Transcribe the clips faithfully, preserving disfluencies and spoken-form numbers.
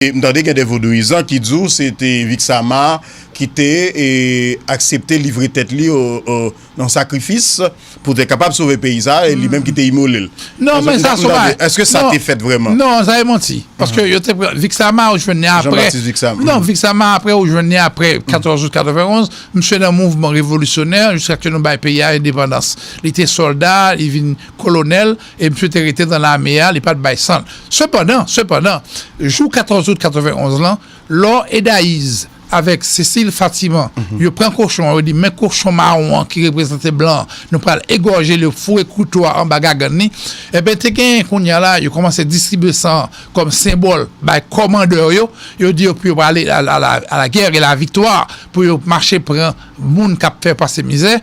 e m tande gen de vodouyizan ki di w se te Vixamar ki te e, aksepte livre tèt li o, o, nan sakrifis pou te kapab sove peyi sa, e li menm ki te imole l. Non, men sa se pa. Èske sa te fèt vrèman? Non, sa e manti. Paske yo te pran Vixamar ou jwenn li apre. Jean-Baptiste Vixamar. Non, Vixamar apre ou jwenn li apre katòz out katòvenonz. Misye nan mouvman revolisyonè jiskaske nou bay peyi a endepandans. Li te sòlda, li vin kolonèl, e misye te rete nan lame a, li pa t bay san l. Sepandan, sepandan, jou katòz out katòvenonz lan, Laure Hédaïse avèk Cécile Fatiman, yo pran kochon an, yo di men kochon mawon an ki reprezante blan an, nou pral egòje l, yo foure kouto a anba gagann li. Enben, te genyen kounye a la, yo kòmanse distribye san an kòm senbòl bay kòmandè yo, yo di yo pou yo prale à la, à la, à la guerre et la victoire, pou yo mache pran moun k ap fè pase mizè.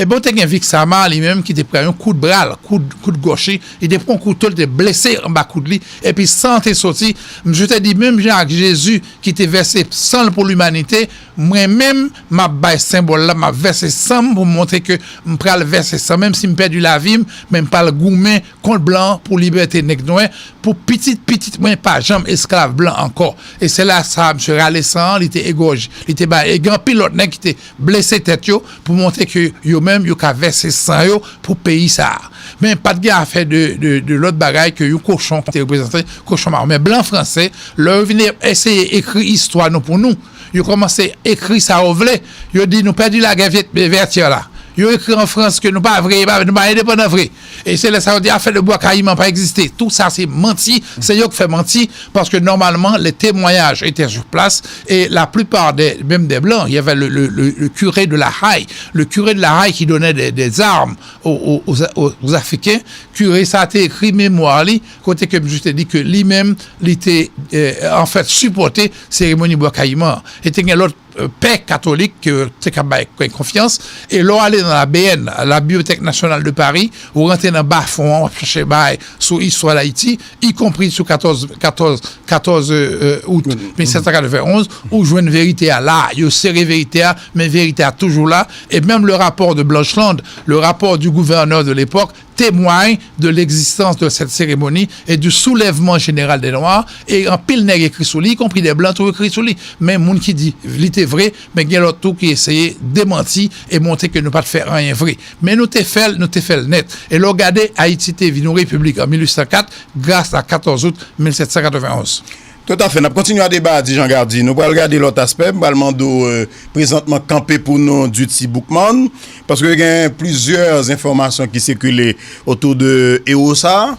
Enben, ou te gen Vixamar li menm ki te pran yon kout bra l, kout, kout gòch li, li te pran kouto, li te blese anba kout li, epi san an te soti. Misye te di, menm jan ak Jezi ki te vèse san l pou limanite, mwen menm, m ap bay senbòl la, m ap vèse san m pou m montre ke m pral vèse san, menm si m pèdi lavi m, men m pral goumen kont blan pou libète nèg nwè, pou pitit pitit mwen pa janm esklav blan ankò. E se la sa, misye rale san an, li te egòje, li te bay, e gen anpil lòt nèg ki te blese tèt yo pou montre ke yo menm, yo ka vèse san yo pou peyi sa a. Men pa t gen afè de, de, de lòt bagay ke yon kochon ki te reprezante kochon mawon. Men blan franse, lè yo vin eseye ekri istwa nou pou nou, yo kòmanse ekri sa yo vle. Yo di nou pèdi lagè Vyèt-, Vètyè la. Yo ekri an Frans ke nou pa vre, nou pa endepandan vre. E se lè sa yo di afè de bwa kayiman pa egziste. Tou sa se manti, se yo k fè manti, paske nòmalman les témoignages étaient sur place et la plupart des, même des blancs, il y avait le, le, le, le curé de la Haye, le curé de la Haye qui donnait des, des armes aux, aux, aux, aux Africains. Kire sa te ekri memwa li, kote ke misye te di ke li menm, li te, euh, an fèt, sipòte seremoni bwa kayiman an. E te gen lòt, euh, pè katolik ke te ka bay konfyans. E lè w ale nan la B N, la Bibliothèque Nationale de Paris, ou rantre nan bafon an, w ap chache bagay sou istwa Dayiti, ikonpri sou katòz, katòz, katòz, euh, out mil sèt san katrevenonz, ou jwenn verite a la. Yo sere verite a, men verite a toujou la. Et même le rapport de Blancheland, le rapport du gouverneur de l'époque, témoigne de l'existence de cette cérémonie et du soulèvement général des Noirs. E anpil nèg ekri sou li, ikonpri de blan tou ekri sou li. Men moun ki di li te vre, men gen lòt tou ki eseye demanti e montre ke nou pa t fè anyen vre. Men nou te fè l, nou te fè l nèt. E lè w gade, Ayiti te vin yon repiblik an mil uit san kat, gras a katòz out mil sèt san katrevenonz. Toutafè, n ap kontinye a deba, di Jean Gardy. Nou pral gade lòt aspè. M pral mande w, euh, prezantman kanpe pou nou Duty Boukman, paske gen plizyè enfòmasyon ki sikile otou de ewo sa,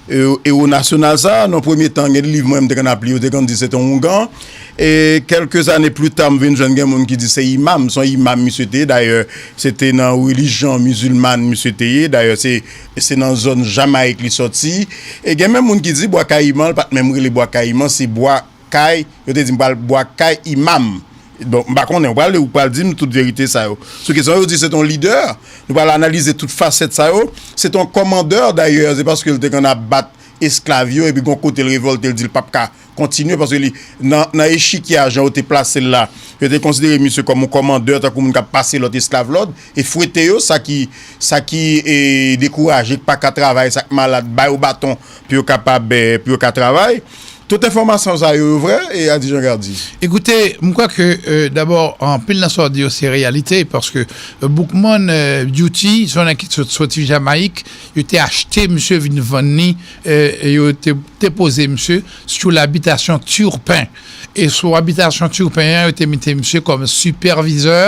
e-, ewo nasyonal sa. Nan premye tan, gen de liv mwen, m te konn ap li, yo te konn di se te yon ougan. E kèlke zane pli ta, m vin jwenn gen moun ki di se imam, se yon imam misye te ye. Dayè, se te nan relijyon mizilman misye te ye. Dayè, se, se nan zòn Jamayik li sòti. E gen menm moun ki di Bwa Kayiman, li pa t menm rele Bwa Kayiman, se Bwa Kay, yo te di m pral Bwa Kay Imam. Bon, m pa konnen, ou pral, ou pral di m tout verite sa yo. Sou kesyon yo di se te yon lidè, nou pral analize tout fasèt sa yo. Se te yon kòmandè, dayè, se paske l te konn ap bat esklav yo, epi gon kote l revòlte, l di l p ap ka kontinye, paske li, nan, nan echikye a, jan yo te plase l la, yo te konsidere misye kòm yon kòmandè, tankou moun k ap pase lòt esklav lòd, e fwete yo, sa ki, sa ki, e, dekouraje, k pa ka travay, sa k malad, ba yo baton pou yo kapab, e, pou yo ka travay. Tout enfòmasyon sa yo, yo vrè, e Adi Jean Gardy? Ekoute, m kwè ke, euh, dabò, anpil nan sa w di yo se reyalite, paske, euh, Boukman, euh, Duty, se yon nèg ki sot-, soti Jamayik, yo te achte misye, vin vann li, euh, e yo te depoze misye sou labitasyon Turpin. E sou abitasyon Turpin an, yo te mete misye kòm sipèvizè.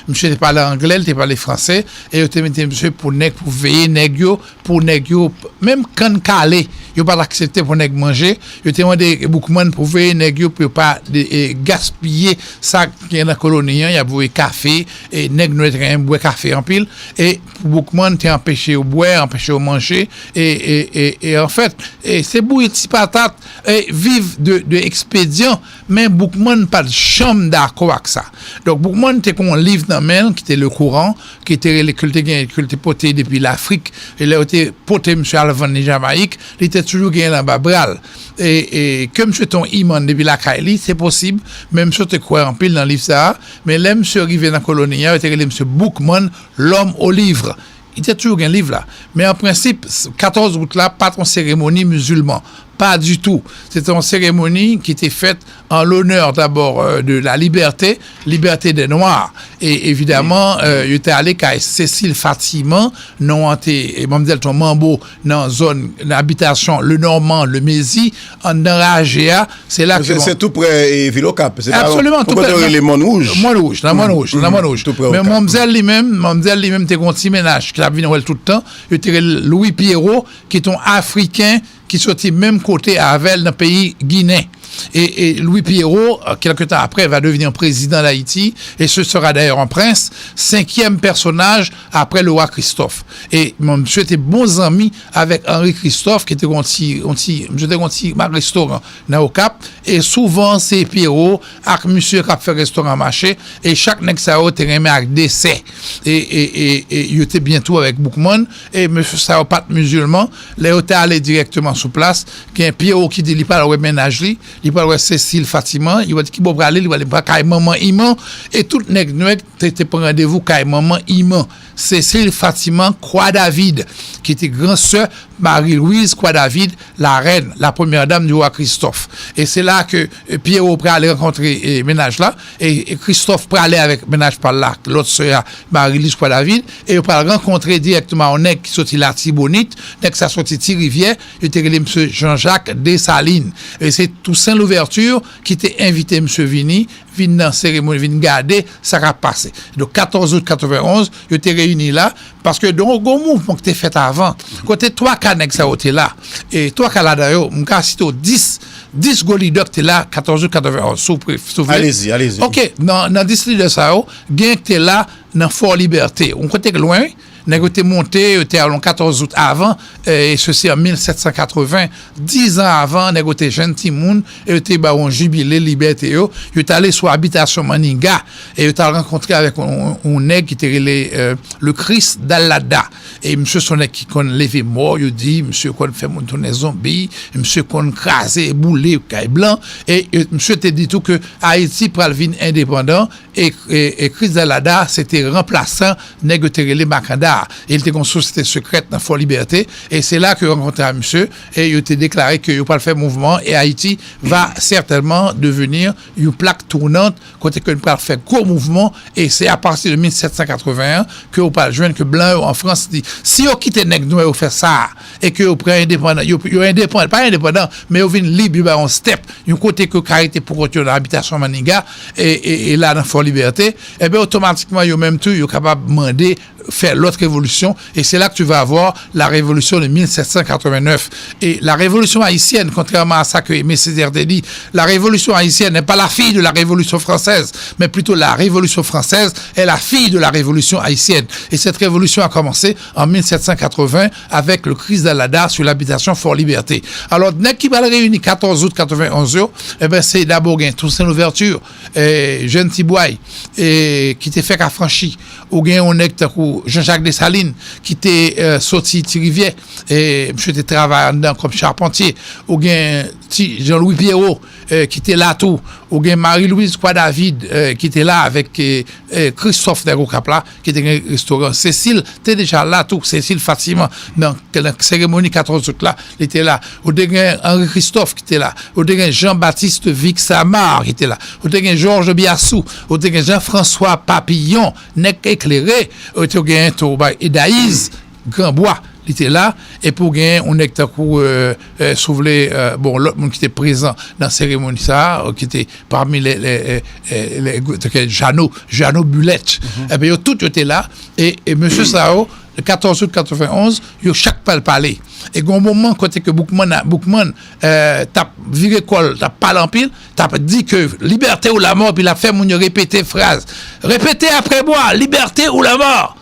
Misye te pale anglè, li te pale franse, e yo te mete misye pou nèg, pou veye nèg yo, pou nèg yo, menm kann kale, yo pa t aksepte pou nèg manje. Yo te mande Boukman pou veye nèg yo, pou yo pa de, e, gaspiye sa ki gen nan koloni an. Y ap voye kafe, e nèg nwè te renmen bwè kafe anpil. E Boukman te anpeche yo bwè, anpeche yo manje. E, e, e, e anfèt, e se bouyi ti patat, e viv de, de ekspedyan, men Boukman pa t janm dakò ak sa. Donk, Boukman te gen yon liv nan men l, ki te Le Coran, ki te rele, ke l te gen, ke l te pote depi Lafrik. E lè yo te pote misye al vann li Jamayik, li te toujou gen l anba bra l. E, e ke misye te yon imam depi lakay li, se posib, men misye te kwè anpil nan liv sa a. Men lè misye rive nan koloni an, yo te rele misye Boukman, l'homme au livre. Li te toujou gen liv la. Men an prensip, s-, katòz out la, pa t yon seremoni mizilman. Pas du tout. Se te yon seremoni ki te fèt an lonè dabò, euh, de la liberté, liberté des Noirs. E evidaman, euh, yo te ale kay Cécile Fatiman, non an te, e, manmzèl te yon manbo nan zòn, nan abitasyon Lenormand, Lemézy, anndan raje a, se la ke... Se tou prè, e, vil Okap. Se pa... Absoliman, tou prè. Kote yo rele Mòn Wouj. Mòn Wouj, nan Mòn Wouj, nan Mòn Wouj. Tou prè Okap. Men manmzèl li menm, manmzèl li menm te gon ti mennaj ki t ap vin wè l tout tan, yo te rele Louis Pierrot, ki te yon Afriken, ki soti menm kote avè l nan peyi Ginen. E, e Louis Pierrot, euh, quelque temps après, va devenir président d'Haïti, et ce sera d'ailleurs un prince, cinquième personnage après le roi Christophe. E, bon, misye te bon zanmi avèk Henri Christophe, ki te gon ti, yon ti, misye te gon ti restoran nan Okap, e souvan se Pierrot ak misye k ap fè restoran mache, e chak nèg sa yo te renmen ak desè. E, e, e, e yo te byen tou avèk Boukman, e mesye sa yo pa t mizilman, lè yo te ale dirèkteman sou plas, gen Pierrot ki di li pral wè mennaj li, li pral wè Cécile Fatiman, li pral di ki bò w prale, li pral, li pral kay manman Iman, e tout nèg nwè te, te pran randevou kay manman Iman, Cécile Fatiman Croix David, ki te gran sè Marie-Louise Croix David, la reine, la première dame du roi Christophe. E se la ke, e, Pierrot prale rankontre, e, mennaj la, e, e Christophe prale avèk mennaj pa l la, lòt sè a, Marie-Louise Croix David, e yo pral rankontre dirèkteman yon nèg ki soti Latibonit, nèg sa soti Ti Rivyè, yo te rele misye Jean-Jacques Dessalines. E se Toussaint Louverture ki te envite misye vini, vin nan seremoni, vin gade sa k ap pase. Donk, katòz out katrevenonz, yo te reyini la, paske donk, gon mouvman ki te fèt avan, kote twa ka nèg sa yo te la. E twa ka ladan yo, m ka site w dis, dis gwo lidè ki te la, katòz out katrevenonz, si w pre-, si w vle. Alezi, alezi. Ok, nan, nan dis lidè sa yo, gen ki te la nan Fò Libète. Yon kote k lwen, wi. Nèg yo te monte, yo te al yon katòz out avan, e sesi an mil sèt san katreven, diz an avan, nèg yo te jenn timoun, e yo te ba yo yon jibile libète yo, yo t ale sou abitasyon Maniga, e yo t al rankontre avèk yon, yon, yon nèg ki te rele, euh, le Chris Dalada. E misye se yon nèg ki konn leve mò, yo di, misye konn fè moun tounen zonbi, misye konn kraze, boule kay blan, e, e misye te di tou ke Ayiti pral vin endepandan, e, e, e Chris Dalada, se te ranplasan nèg yo te rele Makanda a. E li te gen yon sosyete sekrèt nan Fò Libète, e se la ke yo rankontre a misye, e yo te deklare ke yo pral fè mouvman, e Ayiti va certainement devenir yon plaque tournante, kote ke nou pral fè gwo mouvman, e se apati de mil sèt san katreven an ke yo pral jwenn ke blan yo an Frans di, si yo kite nèg nwè yo fè sa, e ke yo pran endepandan, yo, yo endepandan, pa endepandan, men yo vin lib, yo ba yon step, yon kote ke yo ka rete pou kont yo nan abitasyon Maniga, e, e, e la nan Fò Libète, enben, otomatikman, yo menm tou, yo kapab mande fè lòt revolisyon, e se la ke tu vas avoir la révolution de mil sept cent quatre-vingt-neuf. Et la révolution haïtienne, contrairement à ça que Aimé Césaire te dit, la révolution haïtienne n'est pas la fille de la révolution française, mais plutôt la révolution française est la fille de la révolution haïtienne. Et cette révolution a commencé en mille sept cent quatre-vingts avec le Chris Dalada sur l'habitation Fort Liberté. Alò, nèg ki pral reyini katòz out katrevenonz yo, e ben, se dabò gen Toussaint Louverture, e, Jèn Ti Bway, e, ki te fèk afranchi. Ou gen yon nèg tankou Jean-Jacques Dessalines, ki te, e, soti Ti Rivyè, e, misye te travay anndan kòm chapantye. Ou gen ti Jean-Louis Pierrot, e, ki te la tou. Ou gen Marie-Louise Croix David, e, ki te la avèk, e, e, Christophe nèg Okap la, ki te gen restoran Cécile, te deja la tou, Cécile Fatiman, nan, nan seremoni katòz out la, li te la. Ou te gen Henri Christophe ki te la. Ou te gen Jean-Baptiste Vixamar ki te la. Ou te gen Georges Biassou. Ou te gen Jean-François Papillon, nèg eklere. Ou te gen tou, bay, Edaïz Granbois, li te la. Epi ou gen yon nèg tankou, e, e, si w vle, e, bon, lòt moun ki te prezan nan seremoni sa a, e, ki te pami lè, lè, e, e, lè, tankou Jeannot, Jeannot Bullet. Enben, yo tout yo te la. E, e mesye sa yo, le katòz out katrevenonz, yo chak pral pale. E gen yon moman kote ke Boukman, Boukman, e, t ap vire kò l, t ap pale anpil, t ap di ke liberté ou la mort, epi l ap fè moun yo repete fraz. Répétez après moi, liberté ou la mort!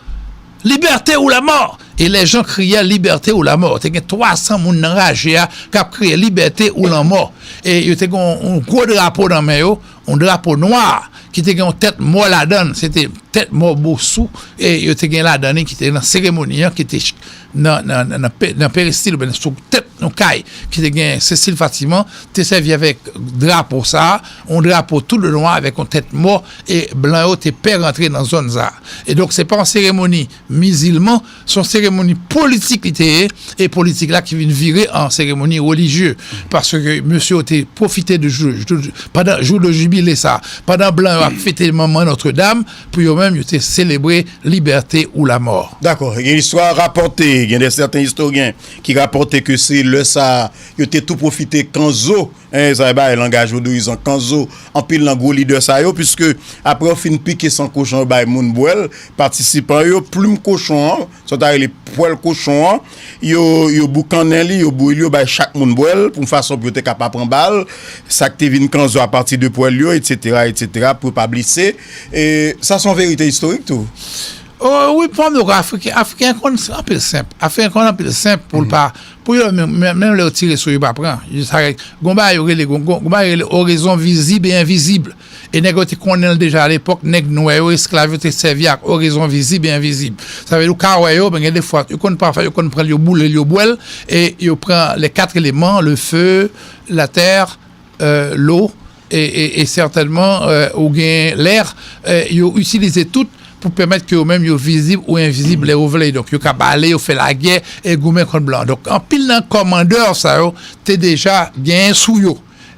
Liberté ou la mort! Et les gens criaient liberté ou la mort. Te gen twa san moun nan raje a k ap kriye liberté ou lanmò. E yo te gen yon, yon gwo drapo nan men yo, yon drapo nwa, ki te gen yon tèt mò ladan l, se te tèt mò Bosou, e yo te gen ladan li ki te nan seremoni an, ki te ch- nan, nan, nan, nan pe- nan peristil, oubyen sou tèt yon kay, ki te gen Cécile Fatiman, te sèvi avèk drapo sa a, yon drapo tou de nwa avèk yon tèt mò, e blan yo te pè rantre nan zòn sa a. E donk, se pa yon seremoni mizilman, se yon seremoni politik li te ye, e politik la ki vin vire an seremoni relijye. Paske mesye yo te pwofite de jou, jou- pandan jou de jibile sa, pandan blan yo ap fete manman Nòtredam, pou yo menm, yo te selebre libète ou lamò. Dakò. Gen istwa rapòte, gen de sèten istoryen ki rapòte ke se lè sa a, yo te tou pwofite kanzo, en, sa e bay langaj vodouyizan, kanzo, anpil nan gwo lidè sa yo, piske apre yo fin pike san kochon yo bay moun bwè l, patisipan yo, plim kochon an, sa yo ta rele pwèl kochon an, yo, yo boukannen li, yo bouyi li, yo bay chak moun bwè l, pou yon fason pou yo te ka pa pran bal, sa k te vin kanzo apati de pwèl yo, etsetera, etsetera, pou yo pa blese. E sa se yon verite istorik tou. Oh, wi, pwòblèm Afriken, Afriken konn anpil senp. Afriken konn anpil senp pou l pa, pou yo menm, menm, menm lè yo tire sou yo, yo pa pran. Yo sa, gon bagay yo rele, gon, gon, gon bagay yo rele oraison visible et invisible. E nèg yo te konnen l deja alepòk, nèg nwè yo, esklav yo te sèvi ak oraison visible et invisible. Sa vle di ou ka wè yo, men gen de fwa, yo konn pafwa, yo konn pran l, yo boule l, yo bwè l, e yo pran les quatre éléments, le feu, la terre, euh, l'eau, e, e, e sètènman, euh, ou gen lè, euh, yo itilize tout pou pèmèt ke yo menm yo vizib ou envizib lè yo vle. Donk, yo ka bale, yo fè lagè, e goumen kont blan. Donk, anpil nan kòmandè sa yo te deja genyen sou yo.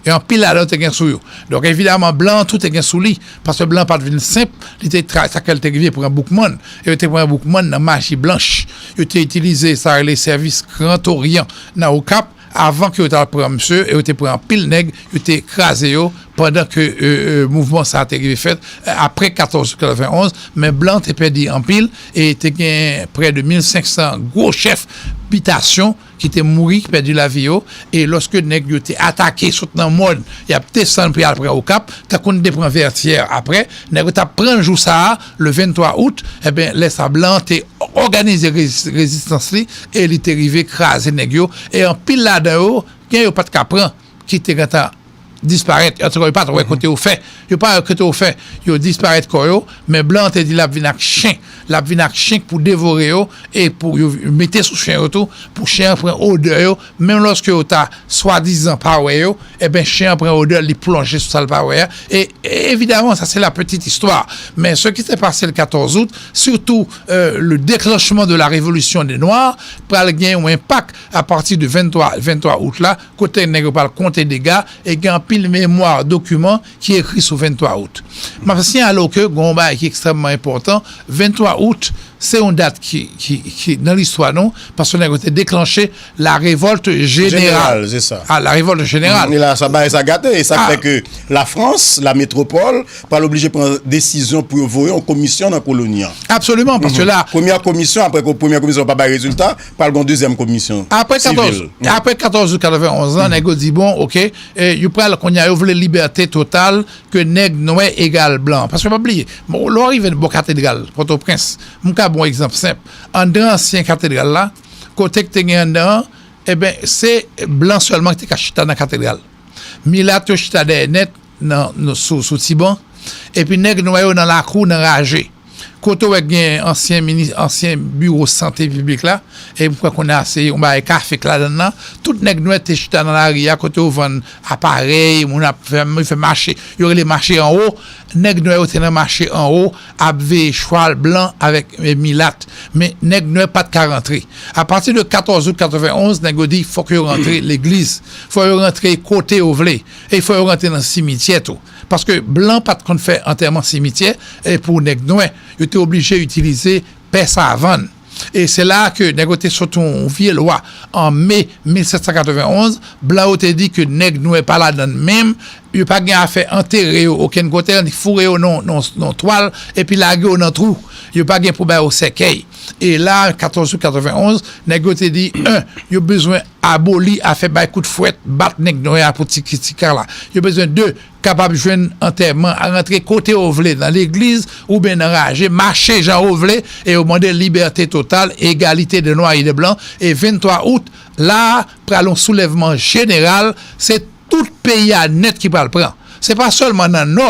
E anpil ladan yo te gen sou yo. Donk, evidaman, blan an tou te gen sou li, paske blan pa t vin senp, li te tra- sa ke l te rive pran Boukman, e yo te pran Boukman nan maji blanch. Yo te itilize sa rele sèvis Grand Orient nan Okap, avan ke yo ta pran misye, e yo te pran anpil nèg, yo te kraze yo, pandan ke, e, e, mouvman sa te rive fèt, e, apre katòz katrevenonz, men blan te pèdi anpil, e te gen prè de mil senk san gwo chèf bitasyon ki te mouri, ki pèdi lavi yo, e lòske nèg yo te atake sot nan mòn, y ap desann pou y al pran Okap, tankou n te pran Vètyè apre, nèg yo t ap pran jou sa a, le venntwa out, ebyen, lè sa blan te òganize rezi- rezistans li, e li te rive kraze nèg yo, e anpil ladan yo, gen yo pa t ka pran, ki te gentan disparèt, antouka, yo pa t wè kote yo fè, yo pa wè kote yo fè, yo disparèt kò yo, men blan an te di l ap vin ak chen, l ap vin ak chen pou devore yo, e pou yo mete sou chen yo tou, pou chen an pran odè yo, menm lòske yo ta swadizan pa wè yo, ebyen, chen an pran odè l, li plonje sou sa l pa wè a, e, e evidaman, sa se la petite histoire. Men ce qui s'est passé le quatorze août, surtout, euh, le déclenchement de la révolution des Noirs, pral gen yon enpak apati de venntwa, venntwa out la, kote nèg yo pral konte dega, e gen anpil memwa, dokiman ki ekri sou venntwa out. M ap siyale ke gen yon bagay ki ekstrèmman enpòtan, venntwa out, se yon dat ki, ki, ki nan listwa nou, paske nèg yo te deklanche la révolte générale. Jeneral, se sa. Ah, la révolte générale. E la, sa bagay sa gate, e sa fè ke Lafrans, la métropole, pral oblije pran desizyon pou yo voye yon komisyon nan koloni an. Absolument, paske la, premyè komisyon, apre ke premyè komisyon pa bay rezilta, pral gen yon dezyèm komisyon apre katòz, sivil. Apre katòz out katrevenonz lan, nèg yo di, bon, oke, e, yo pral, kounye a, yo vle libète total, ke nèg nwè egal blan. Paske pa bliye, bon, lè w rive bò katedral Pòtoprens, m ka ba w egzanp senp. Anndan ansyen katedral la, kote k te gen anndan an, ebyen, se blan sèlman ki te ka chita nan katedral. Milat yo chita dèyè nèt, nan, nan, sou, sou ti ban. Epi nèg nwè yo nan lakou, nan raje. Kote w wè gen ansyen minis, ansyen biwo sante piblik la, e m kwè kounye a se yon bagay kafe k ladan l lan. Tout nèg nwè te chita nan lari a, kote yo vann aparèy, moun ap fè, yo fè mache, yo rele mache anwo. Nèg nwè yo te nan mache anwo, ap veye chwal blan avèk, e, milat. Men nèg nwè pa t ka rantre. Apati de katòz out katrevenonz, nèg yo di fòk yo rantre legliz, fò yo rantre kote yo vle, e fò yo rantre nan simityè tou. Paske blan pa t konn fè antèman simityè, e, pou nèg nwè. Yo te oblije itilize pè savann. E se la ke nèg yo te sot yon vye lwa an me mil sèt san katrevenonz, blan yo te di ke nèg nwè pa ladan l menm, yo pa gen afè antere yo okenn kote, foure yo nan, nan, nan twal, epi lage yo nan twou. Yo pa gen pou ba yo sèkèy. E la, katòz out katrevenonz, nèg yo te di, en, yo bezwen aboli afè bay kout fwèt, bat nèg nwè a pou ti, ti ka la. Yo bezwen, de, kapab jwenn antèman, rantre kote yo vle, nan legliz oubyen nan raje, mache jan yo vle, e yo mande libète total, egalite de nwa e de blan, e venntwa out, la, pral yon soulèvman jeneral, se tout peyi a nèt ki pral pran. Se pa sèlman nan Nò,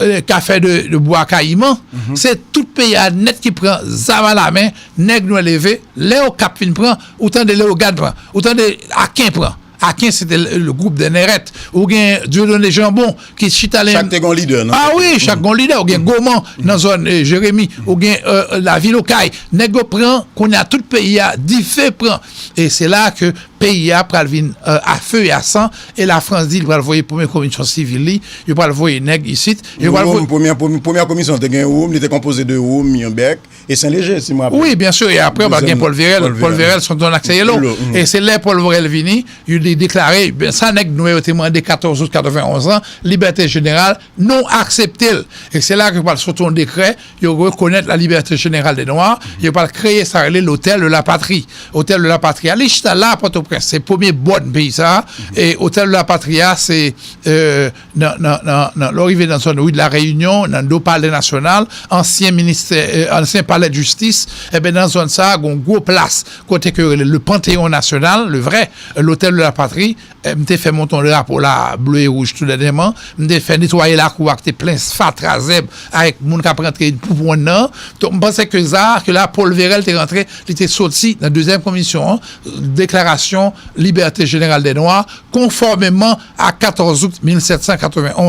eh, k ap fè de, de bwa kayiman, se tout peyi a nèt ki pran zam alamen, nèg nwè leve, lè Okap fin pran, ou tande Leyogàn pran, ou tande Aken pran. Aken, se te le, le groupe des Nérettes. Ou gen Dieudonné Jambon, ki chita len... Chak te gen lidè nan... Ah wi, chak gen lidè. Ou gen Goman nan zòn, eh, Jeremi. Ou gen, eh, lavil Okay. Nèg yo pran, kounye a tout peyi a, dife pran. E se la ke peyi a pral vin, eh, a fe e a san. E Lafrans di li pral voye premye komisyon sivil li. Yo pral voye nèg isit. Yo pral voye... Premyè, premyè, premyè komisyon te gen Woumo, li te konpoze de Woumo, Miyon Bèk e Sen Leje, si mwen rapele. Wi, byen si. E apre, ba gen Pòl Verèl. Pòl Verèl se yon aksè yelo. E se lè Pòl Verèl vini, yo de-, deklare, ben, sa nèg nwè yo te mande katòz out katrevenonz lan, libète jeneral, nou aksepte l. E se la ke pral soti yon dekrè, yo rekonèt la liberté générale des Noirs, yo pral kreye sa rele Lotèl de la Patri. Lotèl de la Patri a, li chita la, Pòtoprens, se premye bòn peyi sa, e Lotèl de la Patri a, se, eh, nan, nan, nan, nan, lè w rive nan zòn Rue de la Réunion, nan do Palè Nasyonal, ansyen ministè, eh, ansyen Palè de Jistis, e ben, nan zòn sa, gen yon gwo plas, kote ke yo rele le Panthéon National, le vrai, eh, l'Hôtel de la Patrie, eh, m te fè monte yon drapo la, ble e wouj tou dènyèman, m te fè netwaye lakou a ki te plen fatra, zèb, avèk moun k ap rantre pou pran nan. Donk, m panse ke sa, ke la, Pòl Verèl te rantre, li te soti nan dezyèm komisyon an, deklarasyon Liberté Générale des Noirs, konfòmeman a katòz out mil sèt san katrevenonz.